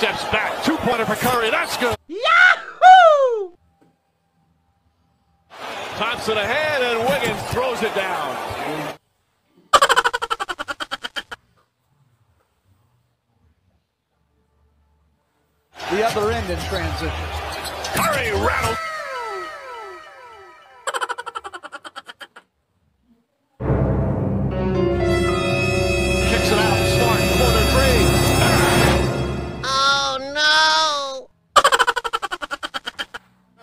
Steps back. Two-pointer for Curry. That's good. Yahoo! Thompson ahead, and Wiggins throws it down. The other end in transition. Curry rattled. Kicks it out. Smart, corner three. Oh no!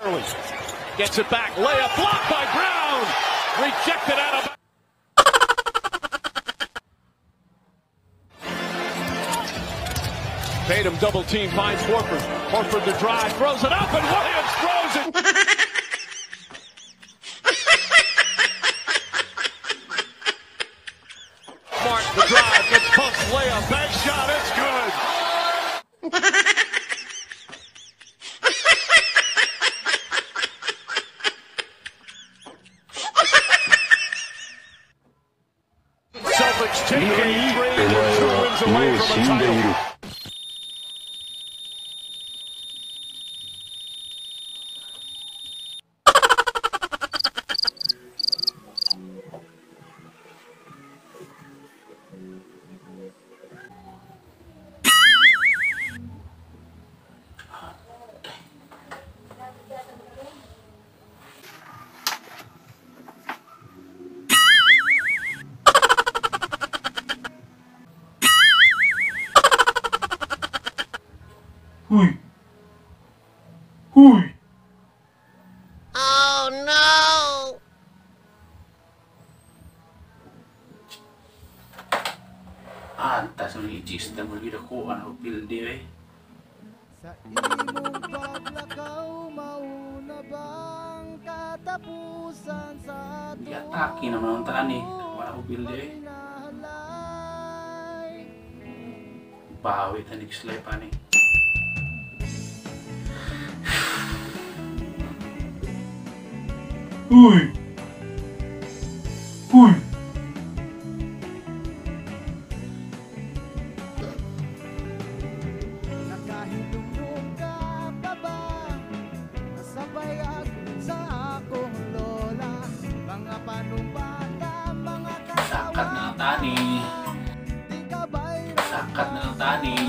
Early. Gets it back. Layup blocked by Brown. Rejected out of. Tatum double team finds Horford. Horford the drive, throws it up, and Williams throws it. Smart the drive, gets pumped, layup, bank shot, it's good. Celtics take game three, they're 2 wins away from a title. Huy! Huy! Oh no! Antas ang i-gista mo gid ako ang pildi eh. Sa imong paglakaw, mauna bang katapusan sa Giatake naman ang taan eh. Wala ko pildi eh. Bawi ta next life ani. Uy! Uy! Nakahinumdum ka pa ba sa bayag sa akong lola? Mga panumbata, mga Sakat na ang tani. Di ka bayra Sakat na ang tani.